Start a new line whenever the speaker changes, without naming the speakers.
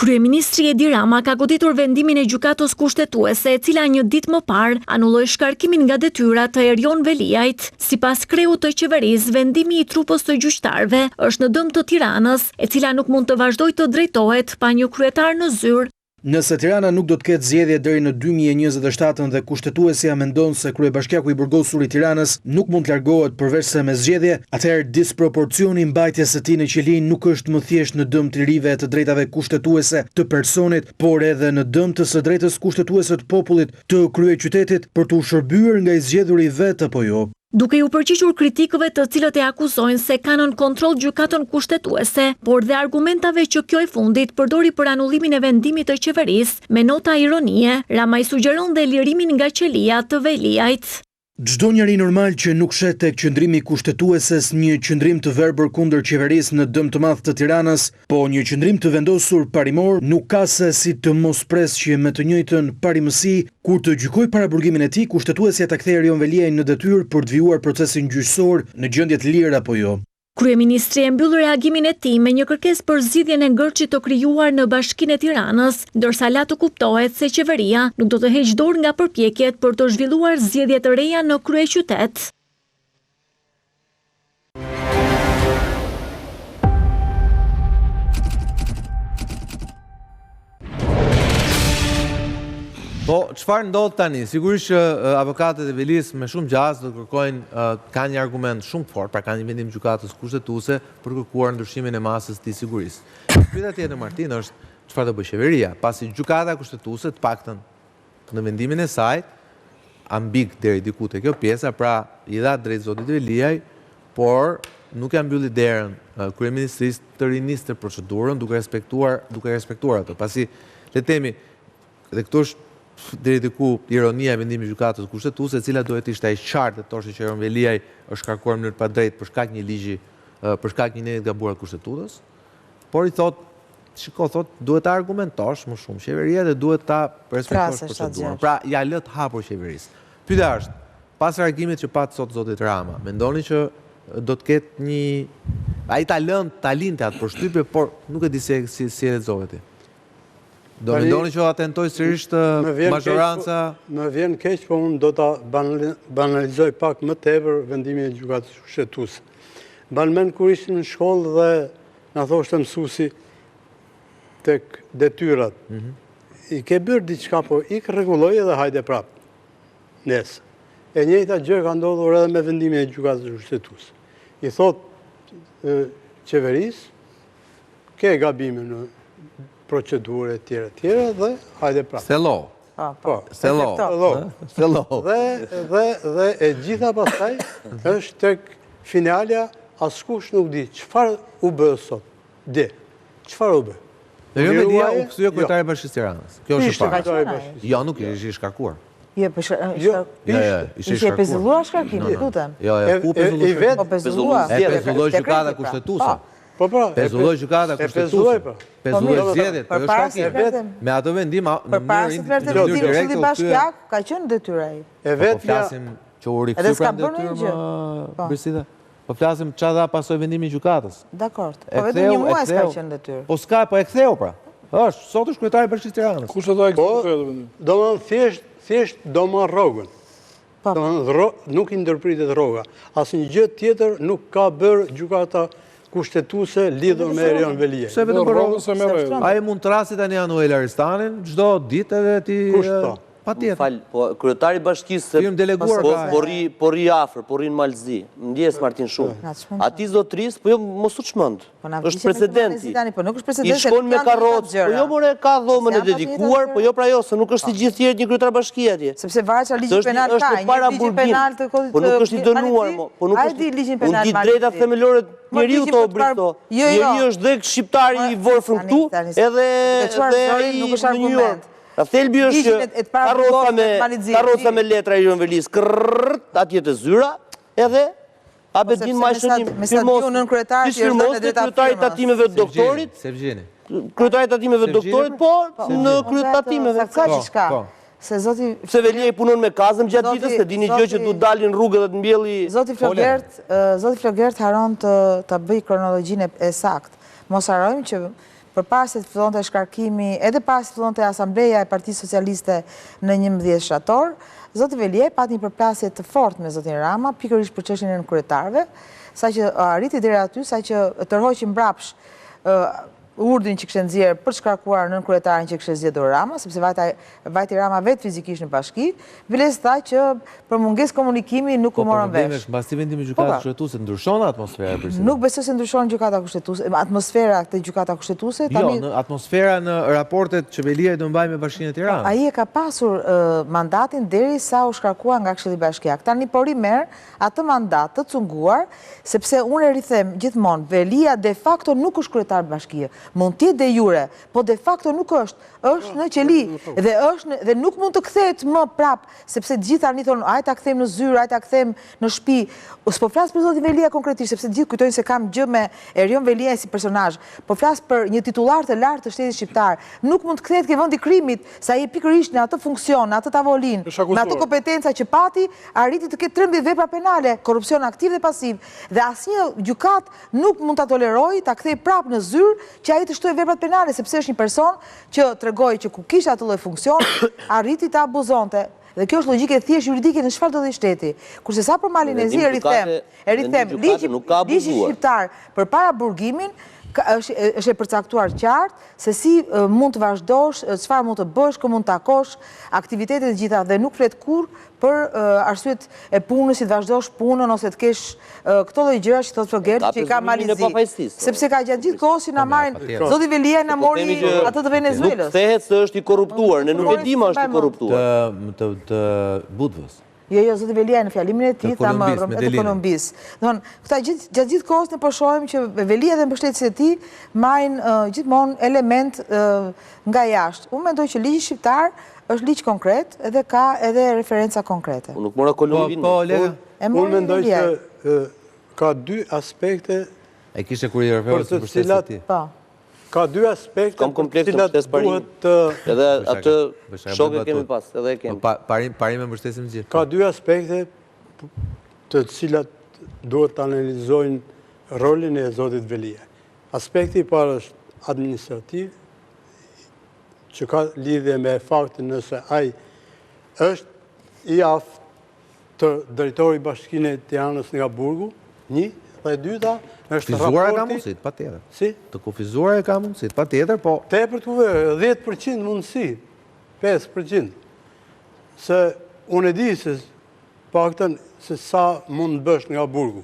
Kryeministri Edi Rama ka goditur vendimin e Gjykatës Kushtetuese, e cila një ditë më parë anulloi shkarkimin nga detyra të Erion Veliajt. Sipas kreut të qeverisë, vendimi i trupës të gjyqtarëve është në dëm të Tiranës, e cila nuk mund të vazhdojë të drejtohet pa një kryetar në zyrë.
Nëse Tirana nuk do të ketë zgjedhje deri në 2027 dhe Kushtetuesja mendon se kryebashkiaku i burgosur i Tiranës nuk mund të largohet përveçse me zgjedhje, atëherë disproporcioni i mbajtjes së tij në qeli nuk është më thjesht në dëm të lirive e të drejtave kushtetuese të personit, por edhe në dëm të së drejtës kushtetuese të popullit të kryeqytetit për t'u shërbyer nga i zgjedhuri i vet apo jo.
Duke iu përgjigjur kritikëve të cilët e akuzojnë se ka nën kontroll Gjykatën Kushtetuese, por dhe argumentave që kjo e fundit përdori për anullimin e vendimit të qeverisë, me nota ironie, Rama i sugjeron dhe lirimin nga qelia të Veliajt.
Çdo njeri normal që nuk sheh tek qëndrimi i Kushtetueses një qëndrim të verbër kundër qeverisë në dëm të madh të Tiranës, po një qëndrim të vendosur parimor, nuk ka se si të mos presë që me të njëjtën parimësi, kur të gjykojë paraburgimin e tij, Kushtetuesja ta kthejë Erion Veliajn në detyrë për të vijuar procesin gjyqësor në gjendje të lirë apo jo.
Kryeministri e mbyll reagimin e tij me një kërkesë për zgjidhjen e ngërçit të krijuar në Bashkinë e Tiranës, ndërsa la të kuptohet se qeveria nuk do të heqë dorë nga përpjekjet për të zhvilluar zgjedhje të reja në kryeqytet.
Po, çfarë ndodh tani? Sigurisht që avokatët e Veliajt me shumë gjasë do të kërkojnë, kanë një argument shumë të fortë, pra kanë një vendim gjykatës kushtetuese për të kërkuar ndryshimin e masës së tij sigurisë. Pyetja tjetër Martin është çfarë do bëjë qeveria, pasi gjykata kushtetuese të paktën në vendimin e saj ambig deri diku te kjo pjesa, pra i dha drejt zotit Veliaj, por nuk ia mbylli derën kryeministrisë të riniste procedurën duke respektuar duke respektuar atë, pasi le të themi dhe këtu është deri diku ironia e vendimit të gjykatës kushtetuese, e cila duhet të ishte e qartë dhe të thoshte që Erion Veliaj është shkarkuar në mënyrë të padrejtë për shkak një ligji, për shkak një neni të gabuar të kushtetutës. Por i thotë, shiko thotë, duhet ta argumentosh më shumë qeveria dhe duhet ta respektosh procedurën. Pra ia lë të hapur qeverisë. Pyetja është, pas reagimit që pat sot zotit Rama, mendoni që do të ketë një ai ta lën ta linte atë përshtypje, por nuk e di si si si e lexove ti. Do mendoni që do ta tentojë sërish mazhoranca?
Më vjen keq, po unë do ta banalizoj pak më tepër vendimin e gjykatës kushtetuese. Mban mend kur ishim në shkollë dhe na thoshte mësuesi tek detyrat. Mhm. I ke bërë diçka, po ik rregulloje dhe hajde prapë. Nesër. E njëjta gjë ka ndodhur edhe me vendimin e gjykatës kushtetuese. I thotë qeverisë, ke gabime në procedurë e tjera, tjera dhe hajde prapë.
Thello.
Po, po.
Thello. Thello.
Dhe, dhe, dhe e gjitha pastaj është tek finalja askush nuk di çfarë u bë sot. Dje. Çfarë u
bë? Erion Veliaj u kthye jo. kryetari i Bashkisë Tiranës. Kjo është e para. Jo, nuk ishte i shkarkuar.
Jo, po jo, jo, jo, ishte i pezulluar shkarkimi, lutem.
Jo, jo, ku pezullua?
Po pezullua.
E pezulloi gjykata pra. kushtetuese.
Po pra,
pezulloi gjykata kushtetuese.
Po.
Pezulloi zgjedhjet, po jo shkarkim. Me atë vendim
në mënyrë në mënyrë direkte u kthye. Ka qenë në detyrë ai.
E po, po flasim që u rikthye pra në detyrë më po. Brisida. Po flasim ça dha pasoi vendimi i gjykatës.
Dakord. Po vetëm një muaj s'ka qenë në
detyrë. Po s'ka, po e ktheu pra. Është, sot është kryetari i Bashkisë
Tiranës. Kush do ta ekzekutojë atë
vendim? Domethënë thjesht thjesht do marrë rrogën. Po. Domethënë nuk i ndërpritet rroga. Asnjë gjë tjetër nuk ka bërë gjykata kushtetuese lidhur me Erion
Veliajn. Pse vetëm për rrogën
se merr ajo?
Ai mund të thërrasë tani Anuel Aristanin çdo ditë edhe ti
Kush po?
Patjetër.
Më fal, po kryetari i bashkisë
se deleguar
po, po rri po rri afër, po rri në Mal të Zi. Ndjesë Martin shumë. Atij zotërisë, po jo mos u çmend.
Po
është precedenti.
Tani, po nuk është precedenti.
I shkon me karrocë, po jo more ka dhomën e dedikuar, po jo pra jo, se nuk është si gjithë tjerët një kryetar bashkie
atje. Sepse varet çfarë ligji penal ka, një ligji penal të
kodit Po nuk është i dënuar mo, po nuk është. Unë di drejtat themelore të njeriut o Brito. Jo, jo. Njeriu është dhe shqiptari i vorfër këtu, edhe
dhe ai në
New York. Thelbi është që karroca me karroca me letra i Erion Velisë, krrrr, atje te zyra, edhe Abedin
po,
mbaj shënim,
firmos,
ti s'firmos te kryetari i tatimeve të doktorit, kryetari i tatimeve të doktorit, po, po, në krye të tatimeve.
Ka diçka. Po.
Se zoti Se Veliaj punon me kazëm gjatë ditës, se dini gjë që du dalin rrugë dhe të mbjelli
Zoti Flogert, zoti Flogert harron të ta bëjë kronologjinë e saktë. Mos harrojmë që. përpara se të fillonte shkarkimi, edhe para se të fillonte asambleja e Partisë Socialiste në 11 shtator, zoti Veliaj pati një përplasje të fortë me zotin Rama, pikërisht për çështjen e nënkryetarëve, saqë arriti deri aty, saqë tërhoqi mbrapsht urdhrin që kishte nxjerrë për të shkarkuar nënkryetarin që kishte zgjedhur Rama, sepse vajta, vajti Rama vetë fizikisht në bashki, biles tha që për mungesë komunikimi nuk u
po, po,
morën
vesh.
Po,
po, mbas vendimit të gjykatës po, kushtetuese ndryshon atmosfera
për Nuk besoj se ndryshon gjykata kushtetuese, atmosfera te gjykata kushtetuese
jo, tani Jo, në atmosfera në raportet që Veliaj do mbajë me Bashkinë e Tiranës.
Ai e ka pasur mandatin derisa u shkarkua nga Këshilli Bashkiak. Tani po rimerr atë mandat të cunguar, sepse unë e rithem gjithmonë, Veliaj de facto nuk është kryetar bashkie. Mund të jetë de jure, po de facto nuk është, është në qeli dhe është dhe nuk mund të kthehet më prapë, sepse të gjithë tani thonë, hajt ta kthejmë në zyrë, hajt ta kthejmë në shtëpi. S'po flas për zotin Veliaj konkretisht, sepse të gjithë kujtojnë se kam gjë me Erion Veliaj si personazh. Po flas për një titullar të lartë të shtetit shqiptar. Nuk mund të kthehet ke vendi i krimit, se ai pikërisht në atë funksion, në atë tavolinë, me ato kompetenca që pati, arriti të ketë 13 vepra penale, korrupsion aktiv dhe pasiv, dhe asnjë gjykatë nuk mund ta tolerojë, ta kthejë prapë në zyrë që ai të shtojë veprat penale, sepse është një person që tregoi që ku kishte atë lloj funksioni, arriti të abuzonte. Dhe kjo është logjikë e thjeshtë juridike në çfarëdo lloj shteti. Kurse sa për Malin e Zi e rithem, e rithem, ligji ligji shqiptar për paraburgimin është është e përcaktuar qartë se si mund të vazhdosh, çfarë mund të bësh, kë mund të takosh, aktivitetet e gjitha dhe nuk flet kurrë për arsyet e punës, si të vazhdosh punën ose të kesh këto lloj gjëra që thotë Flogerti që i ka Mali i Zi. Sepse ka gjatë gjithë kohës që na marrin, zoti Veliaj na
po
mori atë të Venezuelës.
Nuk kthehet se është i korruptuar, ne nuk e dimë a është i korruptuar.
Të të Budvës.
Jo, jo, zoti Veliaj në fjalimin e tij tha më të Kolumbisë. Domthon, këta gjithë gjatë gjithë kohës ne po shohim që Veliaj dhe mbështetësit e tij marrin gjithmonë element nga jashtë. Unë mendoj që ligji shqiptar është ligj konkret edhe ka edhe referenca konkrete.
Unë nuk mora Kolumbinë.
Po, po, Lega.
Unë mendoj që ka dy aspekte
E kishte kur i referohej si mbështetësit e tij.
Po.
Ka dy aspekte
Kam kompleks të mbështes parim.
Të...
Edhe atë shok e kemi pas, edhe e kemi.
Po, parim, parim e mbështesim gjithë.
Ka dy aspekte të cilat duhet të analizojnë rolin e Zotit Veliaj. Aspekti i parë është administrativ, që ka lidhje me faktin nëse ai është i aftë të drejtojë bashkinë e Tiranës nga burgu, një, dhe e dyta, është raporti...
Kufizuar e ka mundësitë, patjetër.
Si?
Të kufizuar e ka mundësitë, patjetër, po...
Tepër të kufizuar, 10% mundësi, 5%. Se unë e di se paktën se sa mund të bësh nga burgu.